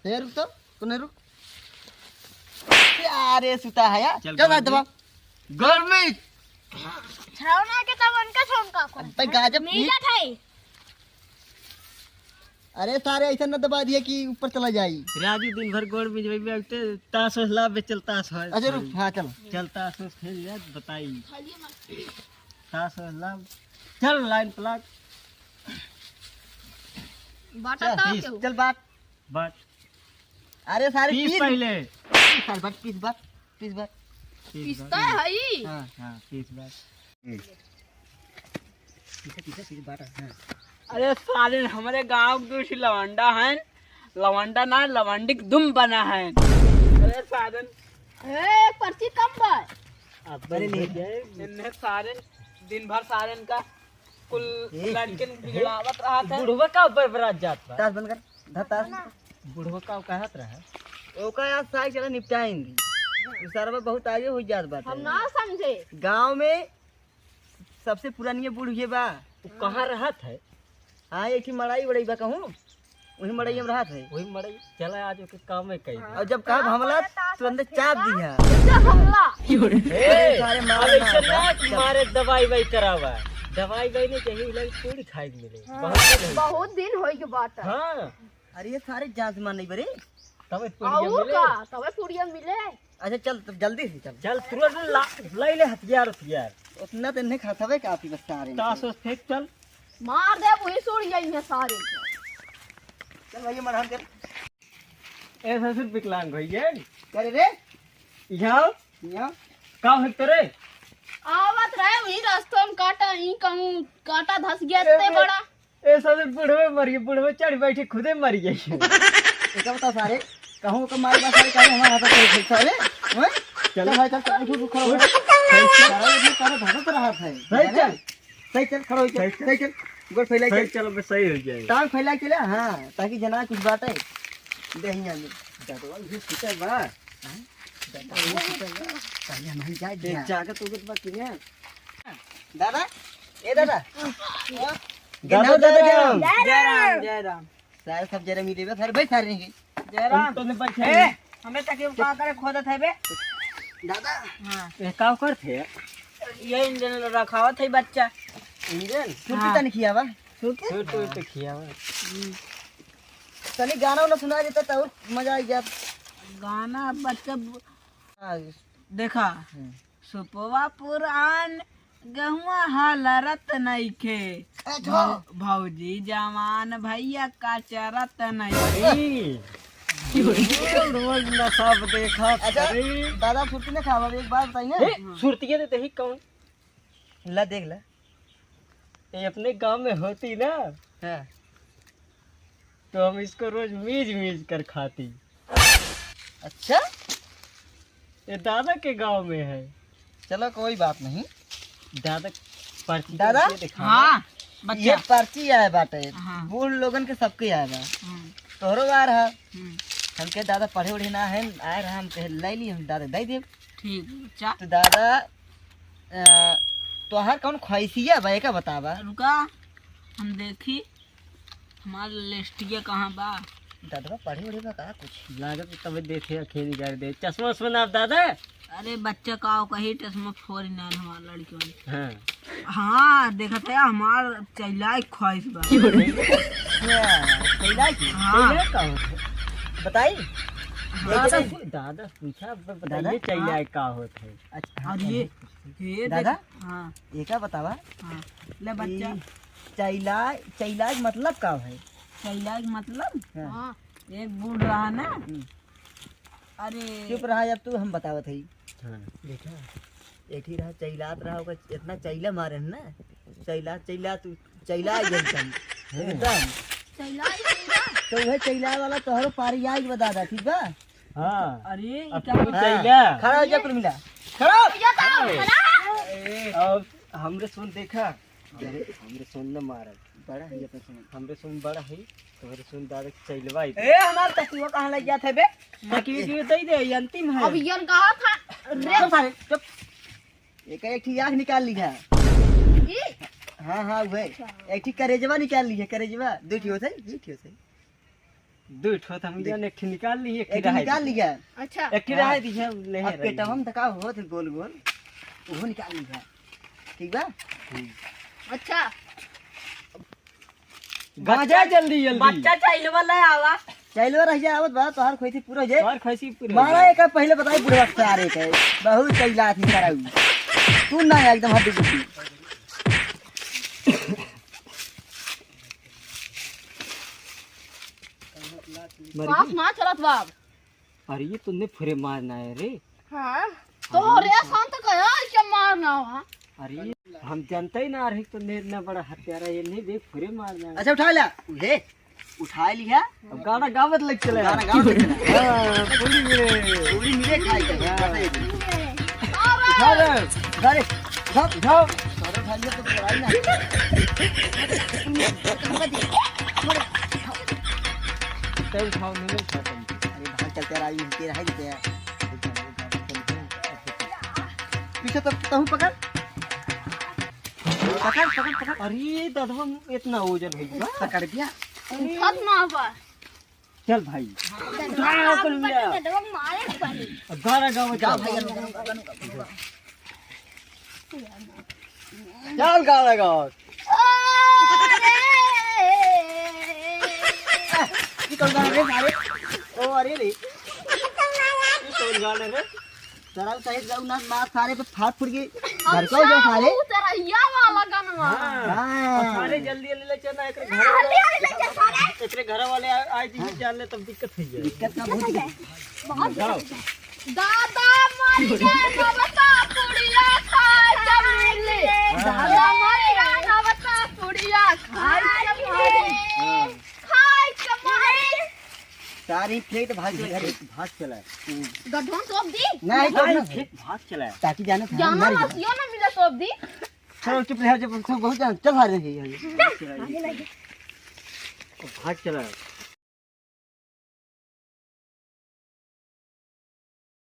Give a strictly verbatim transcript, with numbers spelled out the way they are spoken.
ए, रुक तो, तूने रुक। अरे, सुता है यार। चल, चल, भाई, दबा। गर्मी। छौना के तब उनका छौन का कौन? अबे, गाजर नीला था ही। अरे, सारे ऐसा न दबा दिया कि ऊपर चला जाई। राजू दिन भर गोड़ में जब बैठते, ताश वाश ला बे, चल ताश है। अच्छा, रुक, हाँ, चल। चल ताश वाश खेल यार, बताई। ताश वाश ला। चल, लाइन प्लाट। बाटा चल, तो तीस, क्यों? चल, बात। बात। अरे, सारे पीस पीस। पहले। पीस, सारे बात, पीस बात, पीस बात। पीस पिस्ता बात। है ई। हाँ। हाँ, पीस बात। पीछे, पीछे, पीछे बात है, हाँ। अरे, सारे हमारे गाँव के दो ठो लवंडा हैं, लवंडा ना, लवंडी के दुम बना है। अरे, सारे ए, पर्ची कम बा। अब बड़े नहीं गए। इन्हें सारे दिन भर सारे इनका कुल ए। लड़किन बिगड़ावत रहत है। बुढ़वा का ऊपर बरात जात बा। ताश बंद कर, धर ताश। बुढ़वा का कहत रहा। ओका यार साइकिल चला निपटाएंगे। उ सरवा बहुत आगे हो जात बाटे। हम ना समझे। गाँव में सबसे पुरानिया बूढ़ ये बा। उ कहाँ रहत है? हाँ, एक ही मड़ाई वड़ाई बा कहूँ। वही मड़ई में रहत है। वही मड़ई, चला आज ओके काम में कही दे। और जब कहा हमला, तुरंत चाप दिया। हमला। ए, सारे मारे अब ऐसे ना, ना कि चल। मारे दवाई वाई करावा। दवाई वाई नहीं चाहिए, लग पूरी खाए के मिले। हाँ, बहुत दिन हो बहुत दिन होई के बात है। हाँ। अरे ये सारे जान से मार नहीं बरे। तबे पूरी और मिले। का? तबे पूरी मिले। अच्छा चल, तब जल्दी से चल। चल, तुरंत ला, ले ले हथियार, हथियार। उतना तो नहीं खाता भाई, काफी बस सारे में ताश से। वाश फेंक, चल। मार दे, वही सुड़ जाई है सारे। चल भाई, मरहम चल। ए ससुर विकलांग भैया। करे रे? यहाँ? यहाँ? का हो तोरे? आवत रहे, वही रास्ता में काटा, ई कहूँ काटा धस गया, ए, इतने ए, बड़ा। ए, साले बुढ़वे मर गए, बुढ़वे चढ़ बैठे, खुदे मर गए। एक बता सारे, कहूँ का मार बा सारे, कहूँ हमारा हाथ पे सारे, हैं? चल। चल भाई, चल, चल, उठ, उठ, खड़ा हो। उठ। सारा ये सारा भागत रहा था। सही चल। सही चल, खड़ा हो, चल, सही चल। सही चल। गोड़ फैला सही के। चल, अब सही हो जाए। टांग फैला के ले, हाँ, ताकि जना कुछ बात है। देहिया में। दतवा भी फूटे बा। हाँ? दतवा भी फूटे बा। पहले हम ही जाए ए, दिया। जाके तो बात किया। दादा, ए दादा। दादा, दादा, जय राम। जय राम, जय राम। सारे सब जरे मिले बे, घर बैठ सारे नहीं। जय राम। तुम तो नहीं बैठे। ए, हमें तक का करे खोदत है बे? दादा। हाँ। ये का करत है? ये इंजन रखावत है बच्चा। इंजन? हाँ। सुरती तनी खियावा। सुरती? सुरती तो खियावा। हम्म। तनी गाना उना सुना देता तो और मजा आ जात। गाना बच्चा ब-, हाँ। देखा। हम्म। सुपवा पुरान, गहुआ हालरत नइखे। ए, जो। भौ-, भौजी जवान, भैया का चरत नइखे। अरे, रोज नशा देखा अच्छा, करे। दादा सुरती नहीं खावा, एक बात बताई ना। ए, सुरतिया तो दही कौन? ला देख ला। ये अपने गांव में होती ना, हाँ। तो हम इसको रोज मीज मीज कर खाती। अच्छा? ये दादा के गांव में है। चलो, कोई बात नहीं। दादा, पर्ची दादा? तो ये दिखाओ। हाँ, बच्चा। ये पर्ची आए बाटे। हाँ। बूढ़ लोगन के सबके आए बा। हम्म। तोहरो आ रहा। हम्म। हमके दादा पढ़े उढ़े ना है, आए रहा, हम कहे, "ले ली, हम दादा दे देब।" ठीक, बच्चा। तो दादा, अ, तोहार कौन ख्वाहिशिया बा, एका बतावा। रुका, हम देखी, हमार लिस्टिया कहाँ बा? दादा पढ़े उढ़े बा का कुछ? लागत तबे देखे अखेनी गाड़ दे। चश्मा उश्मा ना दादा? अरे बच्चा का हो कही, चश्मा फोड़ ना हमार लड़कियों ने। हाँ। हाँ, देखत है, हमार चैलाय ख्वाहिश बा। अच्छा, चैलाय की? हाँ। चैलाय का होत है? बताई? हाँ। दादा पू-, दादा पूछा, ब-, बताइए दादा? चैलाय हाँ। का होत है? अच्छा, और ये, हाँ। ये दादा? देख, हाँ। ये का बतावा? हाँ। ले बच्चा। ई चैलाय, चैलाय मतलब का है? चैलाय मतलब? हाँ। हाँ। एक बूढ़ रहा ना। हम्म। अरे। चुप रहा, अब तू हम बतावत हई। हाँ। देखा, एक ही रहा, चैलात रहा, ओकर इतना चैला मारे है ना, चैला, चैला, तू चैला आ गया एकदम, हाँ। एकदम। चैला आ गया? तो वह चैला वाला तोहरो पारी आ गया दादा, ठीक बा? हाँ। अरे, अब क्या तू हाँ। चैला। खड़ा हो जा, कुल मिला। खड़ा हो। भैया, का हो गया? अब हमरे सुन देखा, अरे, हमरे सुन न मारल। बड़ा है अपन सुन। हमरे सुन बड़ा है, तोहरे सुन दादा के चैलवा है। ए, हमार तकियो कहाँ लग जात है बे? तकियो के दे दे, ये अंतिम है। अब यन कहा था, रे चुप सारे, चुप। एक, एक ठी आँख निकाल ली है। ई? हाँ, हाँ, वही। अच्छा। एक ठी करेजवा निकाल ली है, करेजवा। दो ठी होत है, दो ठी होत है। दो ठो तो हम देख। जान एक ठे निकाल ली, एक ठे एक ठे रहे निकाल दी। लिया। अच्छा। एक ठे हाँ। रहे दी है, नहीं अब रही। पेटवा में धका होत है गोल गोल, वो निकाल ली है। ठीक बा? हम्म। अच्छा। बच्चा जल्दी, जल्दी। बच्चा चाइल्डवा ले आवा। चाइल्डवा रह जाए, आवत बा, तोहार खोइसी पूरा हो जाए। तोहार खोइसी पूरा हो मारा जाए। एक पहले बताई बुढ़वा सारे के। बहुत चैला थी सारा उ। तू ना एकदम हड्डी गुड्डी। मर पास गई? ना चलत बाब। अरे ये तूने फुरे मारना है रे। हाँ। तो अरे रे शांत कया क्या मारना हुआ? अरे हम जानते ही ना रहे तूने इतना बड़ा हत्यारा, ये नहीं देख फुरे मारना है। अच्छा उठा लिया। उहे उठा लिया। अब गाना गावत लग चले। गाना गावत लग चले। हाँ, पूरी मिले। पूरी मिले खाई के। हाँ। बताइए। उठा ले। अरे, उठा ले। उठाओ, उठाओ। अरे भाई, ये तो बुराई ना। उठाओ, उठाओ, नहीं, नहीं उठाता हूँ। अरे भाई, चलते रहा, ये तेरा है, तेरा। पीछे तो, तहू पकड़। पकड़, पकड़, पकड़। अरे, दधवा इतना वजन है इसका। पकड़ दिया। अरे। उठत ना बा। चल भाई। उठा, अपन ले। अब गाना गाओ, गाओ चल। भाई, गाना गाओ, गाना गाओ। चल गाना गाओ। ये कौन गाना रे सारे? ओ अरे रे। ये कौन गाना रे? तेरा सहित गाऊ ना मार सारे पे फाट फुट के घर का हो जाओ सारे। तेरा या वाला गाना। हाँ। हाँ। और सारे जल्दी जल्दी ले चलना, एकरे घर वाले, जल्दी जल्दी ले चल सारे। एकरे घर वाले आ, आए जी हाँ। जान ले तब दिक्कत हो जाए। दिक्कत ना बहुत है। बहुत गाओ। दिक्कत है। दादा मर गए नवका पुड़िया खाए के मिले। हाँ। दादा मर गए नवका पुड़िया खाए के मिले। हाँ। खाए के मिले। सारी फेंक भाग चला, अरे, भाग चला। गड्ढों तोप दी। नहीं, तोप भाई, ना। फेंक भाग चला। ताकि जाने था, जाना मर गया। मसियो ना मिला तोप दी। चलो, चुप रहो, चुप, चुप, बहुत जान, चल, भाग रही है। चल, आगे लगे। भाग चला।